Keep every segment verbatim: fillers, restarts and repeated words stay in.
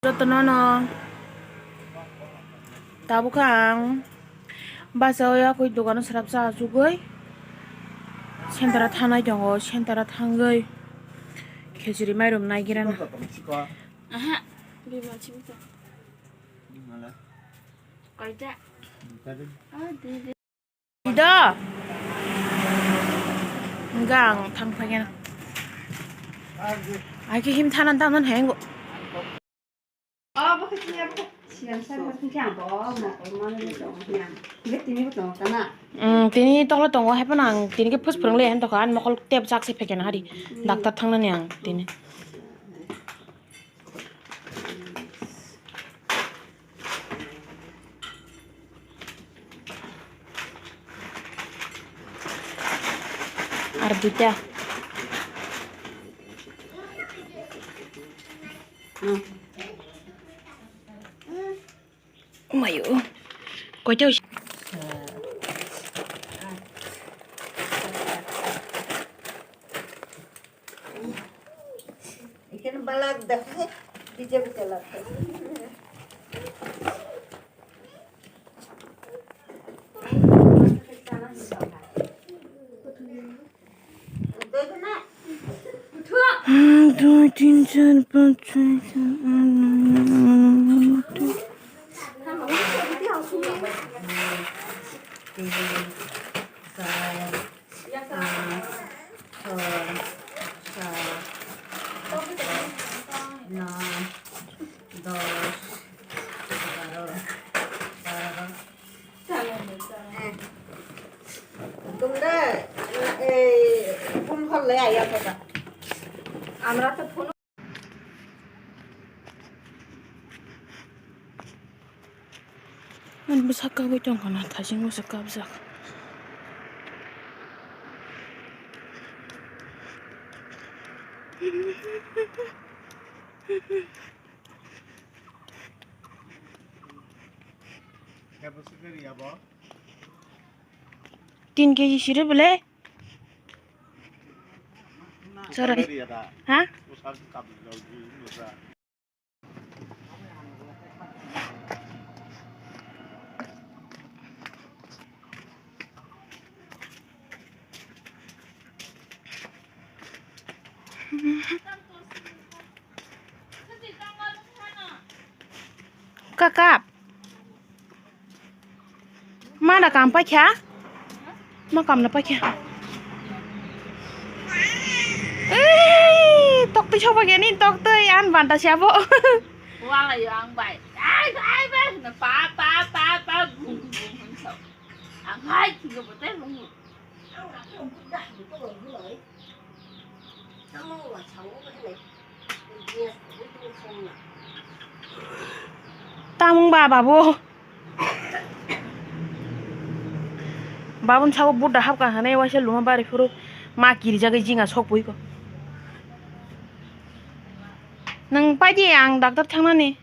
Jotono no tabuk khe ang bachao yakui dogano srapsa achugwi centre o thanai tongo, centre o thangwi khichiri mairum naigiren. Aha, bimol simi to. Kaita. Ida. Enggak, ang thang phai khe. Ai khe him thanan thanan hai wngkha. Siang sa ma thang khe ang bo mokol mano ni tongo hwnwi ang. Hingke tini bo tongo kana? Hmm, tini tokla tongo, hai phano ang tini khe phus phwrwng le han tokha, ani mokol tep jak se phai khe na hari. Doctor thangnani ang tini. Ar duita. Mayo. Koita. Ikan balak dah, eh, bija bija lak. Hmm, dui, tin, char, panch, chhoi, sat, aat, noi, tin, char, panch, chhoi, sat, aat, noi, dos, egaroh, baro, eh. Tumda, eh, phone call le aya kota. Amra to phone. Ani bwsa kabwi tongkha na, thasing bwsa kabjak. Tin kg siri bole. Chora. Ha? Kakap. Mana kam paikha? Ma kam na paikha? Ei, toktwi soba gani toktwi an banta siya bo. Wala yo ang bai. Ai, ai, bai. Na pa, pa, pa, pa. Bum, bum, bum, so. Ang hai, tiga bote, bum, bum. Tamung ba, babu? Babun sabo buddha hapka hanai waisa luma bari phuru ma kirijagwi jinga sok pui ko. Nwng paidi ang doctor thangnani.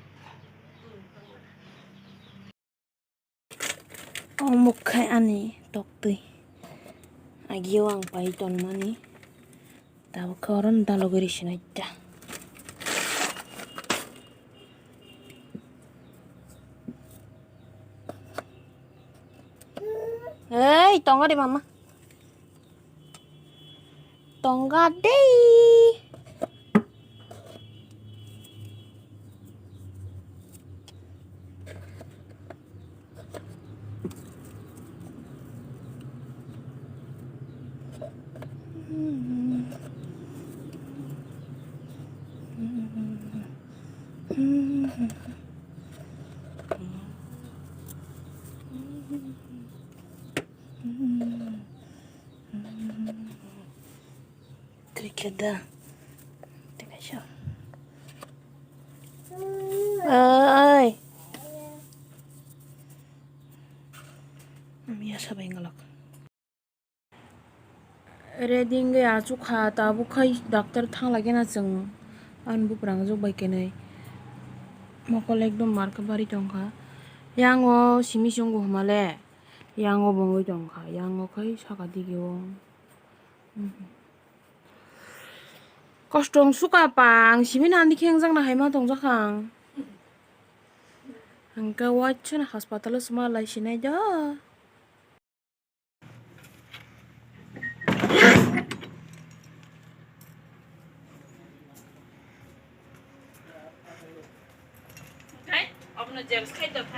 Omo khe ani toktwi. Agio ang pai tonmani. Tabuk khe oro no dalogwi rw sinai ta. Ei, tongo de mama. Tongga dei. Twi khe da. Twi kaisa. Ai. Miya sabai ngalak. Ready wngwi achukha, tabuk khai doctor thang lagina chwng ani buprang juk bai kenwi. Mokol ekdom marka bari tongkha. Yang o simi chungo hwnmale. Yang o bo wngwi tongkha. Yang o khai saka dige o. Kosto wng suka pa, ang simi nani khe wngjakna hai ma tongjakha ang. Hwnkhe waisano hospital o swma lai sinai do.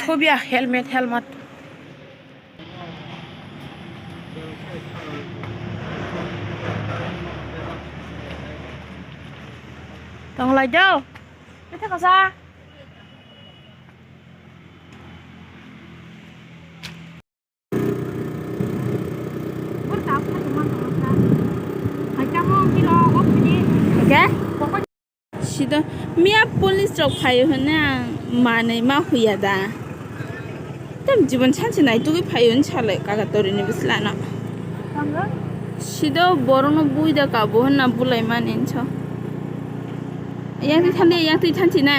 Thubya helmet, helmet. Tonglai do. Kisa kasa. Hwnkhe? Sida miya police rok phaio hwnwi ang manwi ma huya da. Tam jibon sanse naitugwi phaio hwn salai kaka torini bwslano. Sida borokno bui da kabo hwnna bulai mani hinso. Yang twi thanti, yang twi thanti na.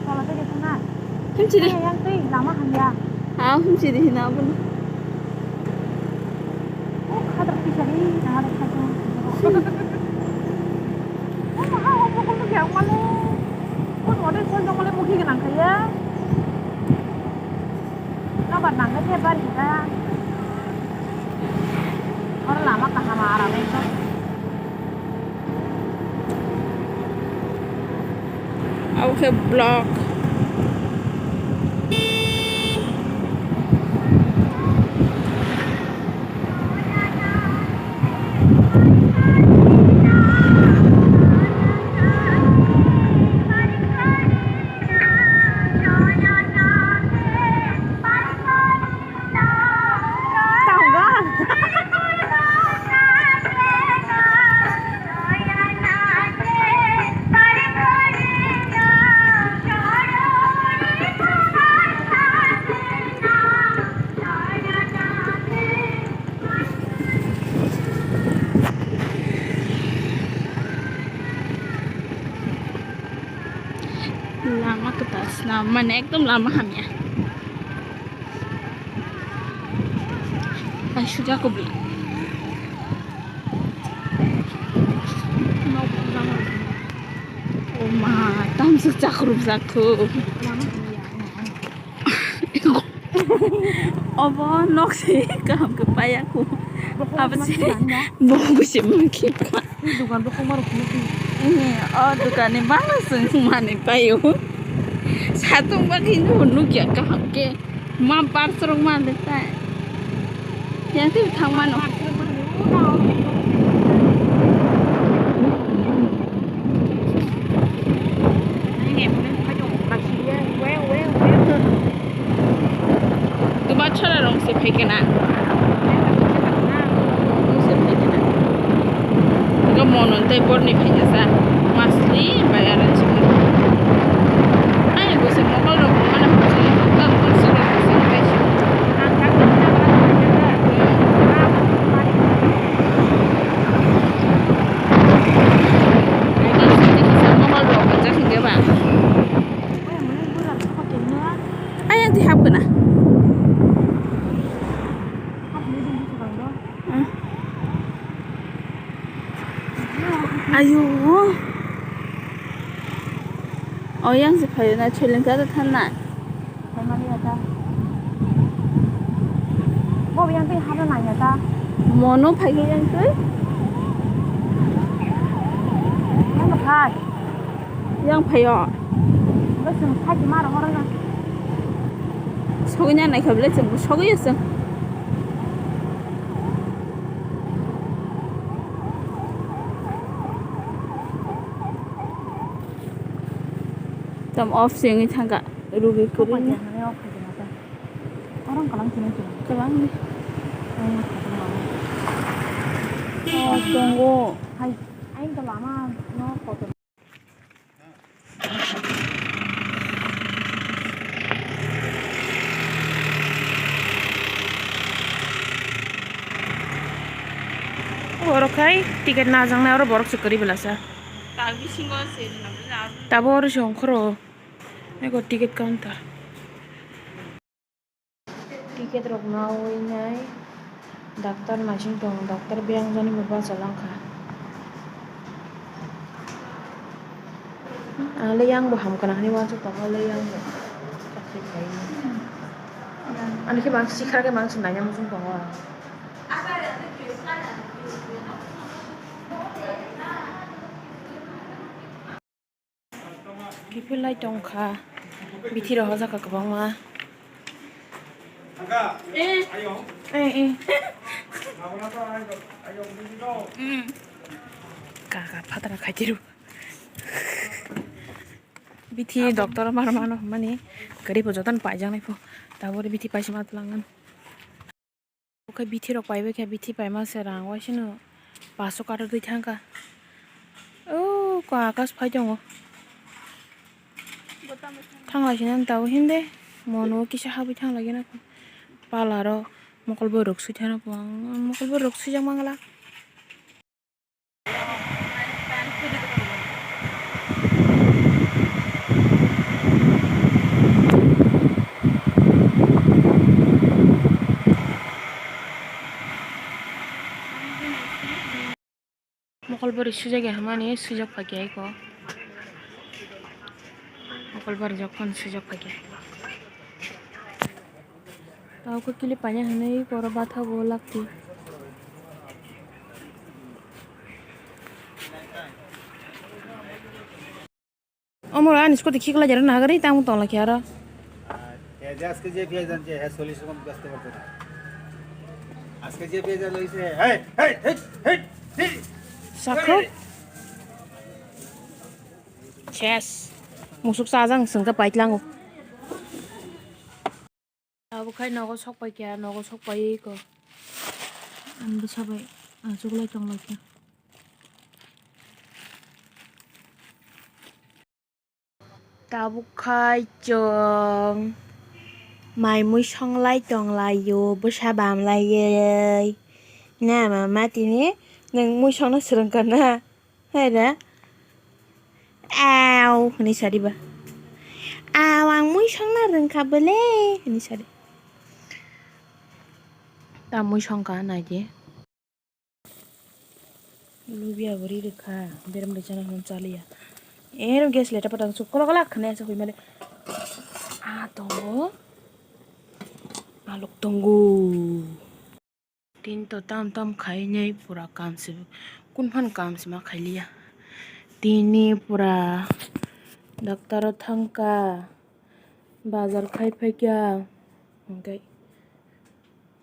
Sala twi thanna. Himchi di. Yang twi lama hamya. Ha, himchi di hina abono. Oh, khadrak twi sari, nang ada khadrak. Oh, maha, oh, pokol tu yang malu. Pun wadah sel dong malu mukhi genang kaya. Nabar nang kaya bari kita. Orang lama kaham aram itu. Oke, vlog. Lama kwtal swnam mani ekdom lama hamya. Ai suja kubui. O ma, tamsuk chakrupjak kho. Obo nok se kaham khe paiya kho. Abo se bo bo se ma khe kha. Dukan rok ma rok ni. O dukan ni bana se mani paio. Satung ba khe nukya kaham khe. Ma parts rok ma de tai. Yang twi thang mano. Duba chora rong se phaikena. Rong se phaikena. Ga mono tei borni phaikesa. Masli bai aro chikon. Ai bo se mokol rok mana hojai. Ga kursi rok se phaikena. Ayang twi hapkana. Ayo. O yang se phayo na chwleng ta thanna. Phaimani ya ta. Bo yang tei hada nai ya ta. Mono phai khe yang tei. Yang phai. Yang phayo. Bo sung phai ma ro horo na. Sogwi na nai kha bele sung sogwi ya sung. Tam off se wngwi thangkha, rugwi kwrwi. Orang kalang sini sini. Kalang ni. Oh, tongo. Hai, aing ke lama no kotor. Oro khai ticket najaknai, oro borok se kwrwi belasa. Tabo oro se ongkhoro. Ego ticket counter. Ticket rok nawi nai doctor naising tongo, doctor Birangjani bo bacha langkha. Ang le yang bo hamkha na hinwi uansuk tongo, le yang bo. Ani khe bang sikha khe bang naina muchung tongo. Kiphilai tongkha, bithi rok hojakha kwbangma. Eh, eh. Mm. Kaka phatara khaitiru. Bithi doctor mar mano hwnmani kwrwi bo jotono paijaknai pho. Tabuk bithi paisa ma twlango. Oke bithi rok paibai khe, bithi paima se rang waisano paso katok twi thangkha. O ko akas phai tongo. Thangla sina tao hinde mono kisa habwi thangla gina pala ro mokol borok swi thana pang mokol borok swijak mangla. Mokol bwrwi swijak ya hwnmani swijak phaikha eko. Mokol bwrwi jokhon swijak phaikha. Tao khe kili paina hwnwi borok batha bo lakti. Omo ani scooty khiklai jaro nagari tamo tongla khe aro. এ যে আজকে যে পেঁয়াজ আনছে, হ্যাঁ, চল্লিশ রকম বেচতে পারতো না। আজকে যে পেঁয়াজ আনলো, এই যে, হেই, হেই, হেই, হেই, হেই। Sakho. Ses. Musuk sajang sengkhe paitlango. Abo khai nogo sok pai kha, nogo sok pai ko. Ang bwsa bai achuklai tong lai kha. Tabuk khai chwng mai mui songlai tong lai o, bwsa bam lai oi. Na mama tini nwng mui songno swrwng kha na? Hai da. Au, hwnwi sadi ba. Au, ang mui songna rwngkha bwle, hwnwi sadi. Ta mui songkha, naidi. Lubia bo ri rwkha, berem bai chana hwn chaliya. Ero gas leta patang chuk kolok kolak khwnai asa hui male. Ah, tongo. Alok tongo. Tin to tam tam khainai pura kam se, kun phan kam se ma khailiya. Tini pura doctor o thangkha, bazar khai phaikha, hwnkhe,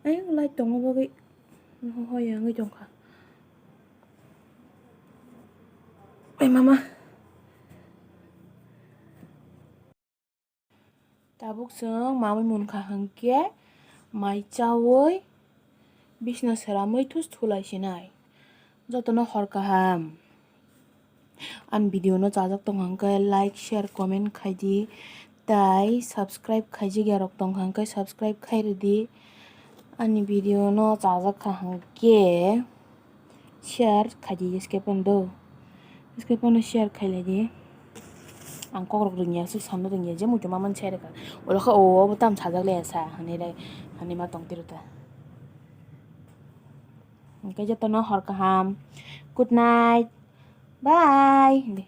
ayang light tongma bagwi hoya wngwi tongkha. Ai mama. Tabuk chwng mamui munkha hwnkhe mai chaui bisna seramwi thus thulai sinai. Jotono hor kaham. Ani video no chajak tong hwnkhe like, share, comment khaidi. Tai subscribe khaijak ya rok tong hwnkhe subscribe khairidi. Ani video no chajak kha hwnkhe share khaidi, skip pono do. Skip pono share khailai di. Ang kokrok rwngya, swk sanno rwngya, je muitu ma man share kha. Ulo kha o, obo tam sajak le sa, hwnwi rai, hwnwi ma tong tiro ta. Hwnkhe jotono hor kaham. Good night. Bye.